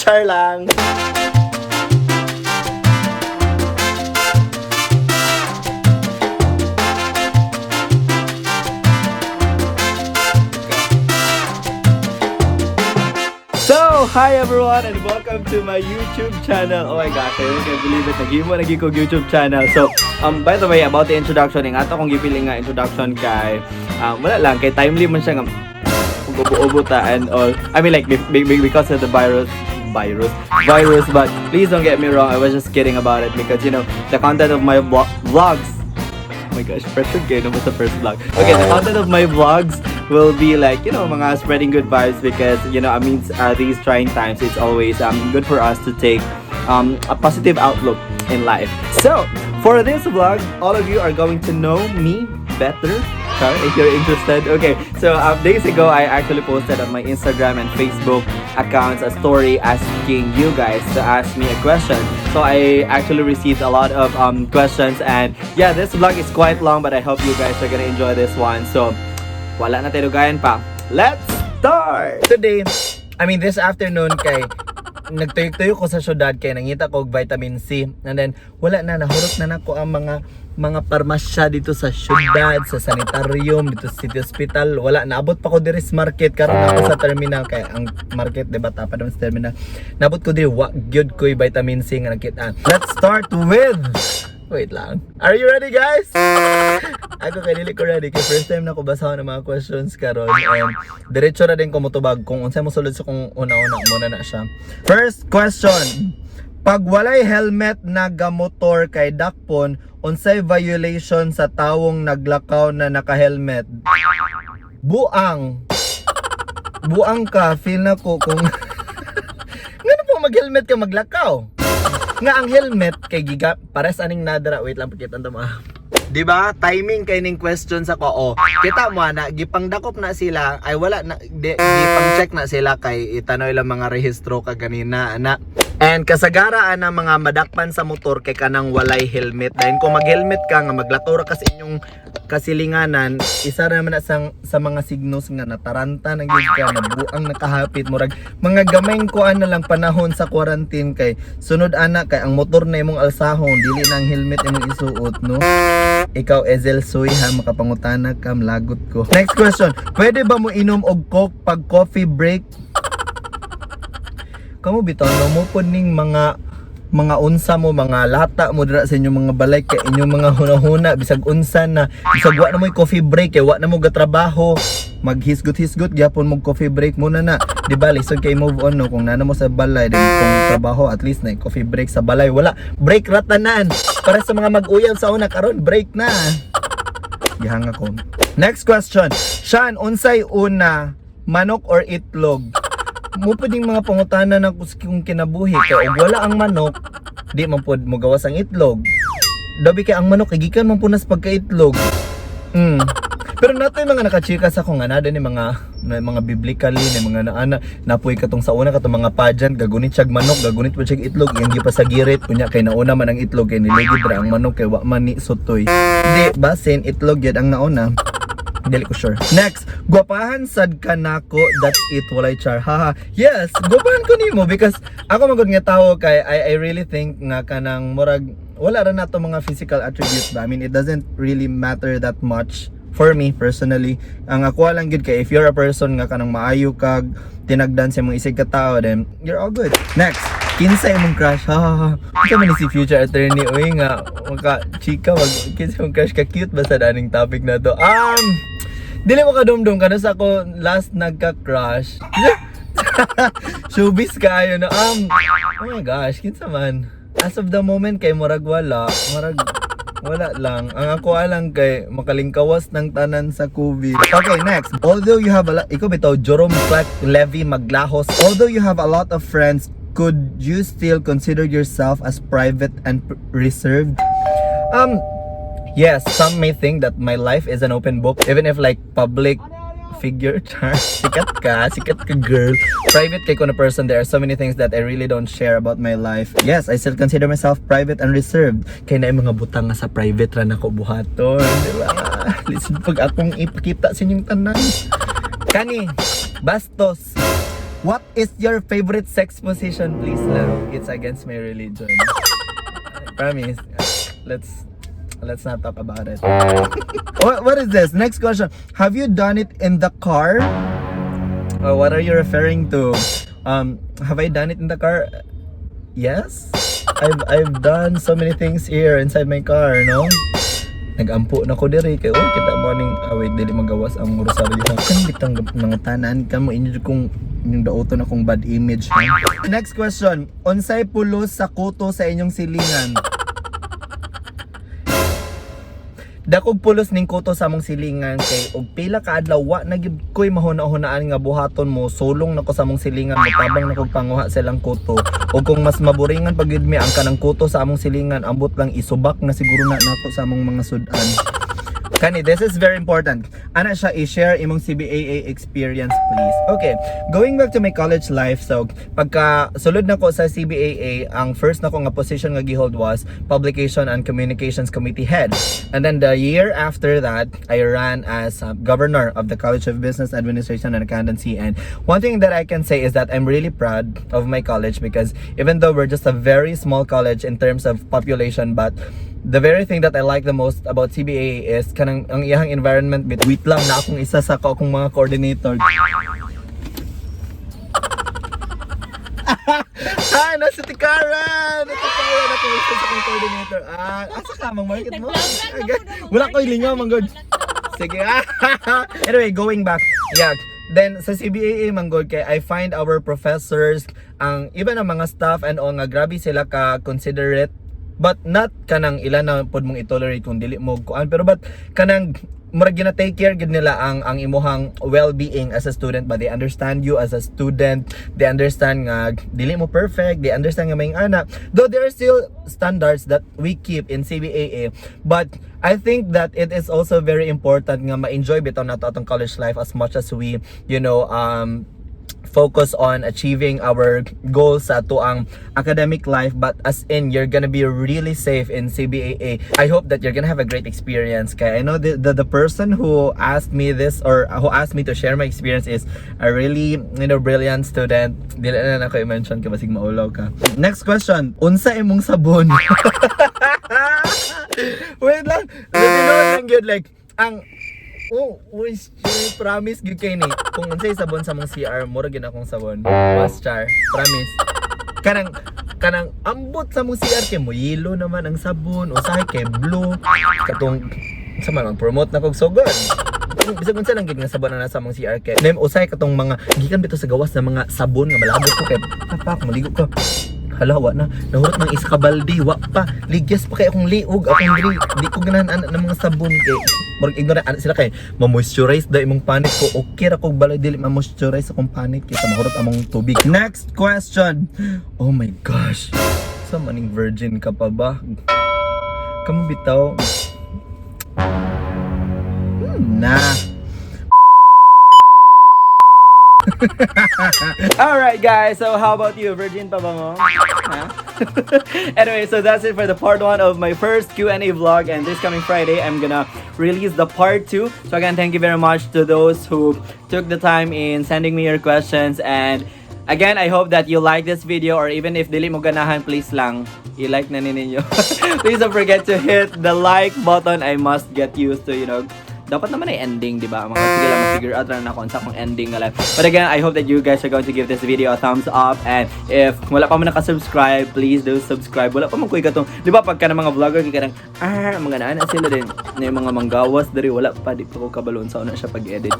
Char lang! So, hi everyone and welcome to my YouTube channel. Oh my gosh, I can't believe it. Naghimo lagi ko YouTube channel. So, by the way, about the introduction, ang ato kong gipili nga introduction kay wala lang kay timely man siya nga ubo-ubo ta and all. I mean, like, because of the virus virus virus, but please don't get me wrong, I was just kidding about it because the content of my vlogs. Oh my gosh, pressure kayo naman sa first vlog. Okay, the content of my vlogs will be like, mga spreading good vibes because, I mean, these trying times, it's always good for us to take a positive outlook in life. So, for this vlog, all of you are going to know me better. Char, if you're interested. Okay, so days ago, I actually posted on my Instagram and Facebook accounts a story asking you guys to ask me a question. So I actually received a lot of questions and yeah, this vlog is quite long, but I hope you guys are gonna enjoy this one. So, wala na tayo dugayan pa. Let's start! Today, I mean, this afternoon kay nagtuyo-tuyo ko sa syudad kay nangita ko og vitamin C and then wala na, nahurot na nako ang mga parmasya dito sa syudad, sa sanitarium dito sa City Hospital. Wala, naabot pa ko diri sa market. Karon ako sa terminal kay ang market, di ba, tapad naman sa terminal. Naabot ko diri, wa gyud ko'y vitamin C nga nakita. Let's start with... Wait lang. Are you ready, guys? Ako kay dili ko ready kay first time na ko basahon ng mga questions karon and diretso na din ko motubag kung unsay mosulod sa kung una-una muna na siya. First question. Pag walay helmet na gamotor kay dakpon, unsay violation sa tawong naglakaw na naka-helmet? Buang. Buang ka, feel na ko kung ngano po mag-helmet ka maglakaw? Nga ang helmet kay giga pares aning nadara. Wait lang, pakita mo ah. 'Di ba? Timing kay ning questions ako. Oh. Kita mo ana, gipangdakop na sila ay wala na di, gipang check na sila kay itanaw ilang mga rehistro kaganina ana. And kasagara ana mga madakpan sa motor kay kanang walay helmet. Dahil kung mag-helmet ka nga maglakaw ra ka sa inyong kasilinganan, isa ra naman na sa mga signos nga nataranta na gyud ka, nabuang nakahapit, murag mga gamayng kuan na lang panahon sa quarantine kay sunod ana kay ang motor na imong alsahon, dili na ang helmet imong isuot, no? Ikaw, Ezel Soy, ha, makapangutana ka, malagot ko. Next question. Pwede ba mo inom og Coke pag coffee break? Kamo bitaw no mo pod ning mga unsa mo, mga lata mo dira sa inyong mga balay kay inyong mga hunahuna bisag unsa na, bisag wa na mo'y coffee break kay wa na mo gatrabaho, maghisgot-hisgot gyapon mo coffee break mo na na, di ba? Lisod kay move on, no, kung nana mo sa balay din kung trabaho, at least na coffee break. Sa balay wala break ratanan para sa mga mag-uyab sa una. Karon break na. Gihanga ko. Next question. Sean, unsay una, manok or itlog? Mo pwedeng mga pangutana na kung kinabuhi kay og wala ang manok, di man pod mo gawas ang itlog. Dabi kay ang manok kay gikan man punas pagkaitlog. Pero nato yung mga nakachika sa kung nga ni mga na, mga biblically ni mga naana napuy katong sa una katong mga pageant, gagunit siyag manok, gagunit pa siyag itlog, iyang gipasagirit unya kay nauna man ang itlog kay niligid ra ang manok kay wa man ni sutoy. Di basin itlog yun ang nauna. Dili ko sure. Next, gwapahan sad ka nako, that's it, walay char. Haha. Yes, gwapahan ko nimo because ako magud nga tawo kay I really think nga kanang murag wala ra nato mga physical attributes ba. I mean, it doesn't really matter that much for me personally. Ang ako lang gid kay if you're a person nga kanang maayo kag tinagdan sa imong isig ka tao, then you're all good. Next, kinsa imong crush? Ha ha ha. Kinsa man ni si future attorney uy nga maka chika wag kinsa imong crush, ka cute ba sa daning topic na to? Dili mo kadumdum kano sa ako last nagka-crush. Showbiz kayo no. Oh my gosh, kinsa man? As of the moment kay murag wala, murag wala lang. Ang ako lang kay makalingkawas ng tanan sa COVID. Okay, next. Although you have a lot, ikaw bitaw Jerome Clark Levy Maglahos. Although you have a lot of friends, could you still consider yourself as private and reserved? Yes, some may think that my life is an open book, even if like public figure, char. Sikat ka, girl. Private kay ko na person, there are so many things that I really don't share about my life. Yes, I still consider myself private and reserved. Kay na yung mga butang nga sa private ra nako buhaton, di ba? Listen pag akong ipakita sa inyong tanan. Kani, bastos. What is your favorite sex position? Please lang. It's against my religion. Promise. Let's not talk about it. What is this? Next question. Have you done it in the car? What are you referring to? Have I done it in the car? Yes. I've done so many things here inside my car, no? Nagampo na ko diri kay, oh, kita mo ning, ah, wait, dili magawas ang rosaryo. Kan bitang mga tanan kamo inyo kung inyong dauton akong bad image, ha? Next question. Unsay pulos sa kuto sa inyong silingan? Dakog pulos ning kuto sa among silingan kay og pila ka adlaw wa na gyud koy mahuna-hunaan nga buhaton, mo sulong nako sa among silingan, mo tabang na kog panguha silang kuto. O kung mas maboringan pag gyud mi ang kanang kuto sa among silingan, ambot lang isubak na siguro na nako sa among mga sudan. Kani, this is very important. Ana siya, i-share imong CBAA experience, please. Okay, going back to my college life. So, pagka sulod na ko sa CBAA, ang first na ko nga position nga gihold was Publication and Communications Committee Head. And then the year after that, I ran as governor of the College of Business Administration and Accountancy. And one thing that I can say is that I'm really proud of my college because even though we're just a very small college in terms of population, but the very thing that I like the most about CBA is kanang ang iyang environment. Wait lang na akong isa sa ko akong mga coordinator. Ah, nasa si Karen! Ito Karen, ako isa sa akong coordinator. Ah, asa ka? Mang market mo? Wala ko'y lingaw, mang good. Sige. Anyway, going back. Yeah. Then sa CBAA man gud kay I find our professors, ang even ang mga staff and all, nga grabe sila ka considerate, but not kanang ilan na pod mong i-tolerate kung dili mo kuan, pero but kanang murag gina take care gid nila ang imuhang well-being as a student, but they understand you as a student. They understand nga dili mo perfect. They understand nga may ana, though there are still standards that we keep in CBAA. But I think that it is also very important nga ma-enjoy bitaw nato atong college life as much as we focus on achieving our goals sa atoang academic life. But as in, you're gonna be really safe in CBAA. I hope that you're gonna have a great experience kay I know the person who asked me this or who asked me to share my experience is a really brilliant student. Dili na nako i-mention kay basig maulaw ka. Next question. Unsa imong sabon? Wait lang, tinuod lang gyud, like ang, oh, uy, promise gyud kay ni. Kung unsay sabon sa mong CR, mura gyud akong sabon. Was char, promise. Kanang ambot sa mong CR kay mo yellow naman ang sabon, usahay kay blue. Katong sa man promote na kog sugod. Bisag unsa lang gyud nga sabon na nasa mong CR kay. Nem usahay katong mga gikan bitaw sa gawas na mga sabon nga malabot ko kay papak maligo ka. Hala, wa na. Nahurot ng isa ka balde, wa pa. Ligyas pa kay akong liog, akong diri. Di ko ganahan ana ng mga sabon kay murag ignorant ana sila kay ma-moisturize daw imong panit ko. Okay ra kog balay dili ma-moisturize akong panit kaysa mahurot among tubig. Next question. Oh my gosh. Sa maning virgin ka pa ba? Kamo bitaw. Nah. Alright guys, so how about you? Virgin pa ba mo? Huh? Anyway, so that's it for the part 1 of my first Q&A vlog, and this coming Friday, I'm gonna release the part 2. So again, thank you very much to those who took the time in sending me your questions, and again, I hope that you like this video, or even if dili mo ganahan, please lang, i-like na ninyo. Please don't forget to hit the like button. I must get used to dapat naman ay ending, di ba? Mga sige lang, ma-figure out na ako sa akong ending nga life. But again, I hope that you guys are going to give this video a thumbs up, and if wala pa mo nakasubscribe, please do subscribe. Wala pa man kuy katong, di ba pagka ng mga vlogger kay kanang ah, mga naana sila din na yung mga manggawas diri, wala pa, di pa ko kabalo unsa na siya pag-edit.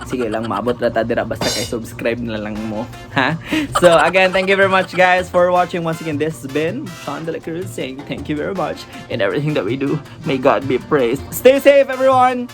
Sige lang, maabot na ta dira basta kay subscribe na lang mo. Ha? So again, thank you very much guys for watching. Once again, this has been Sean De La Cruz saying thank you very much in everything that we do. May God be praised. Stay safe, everyone!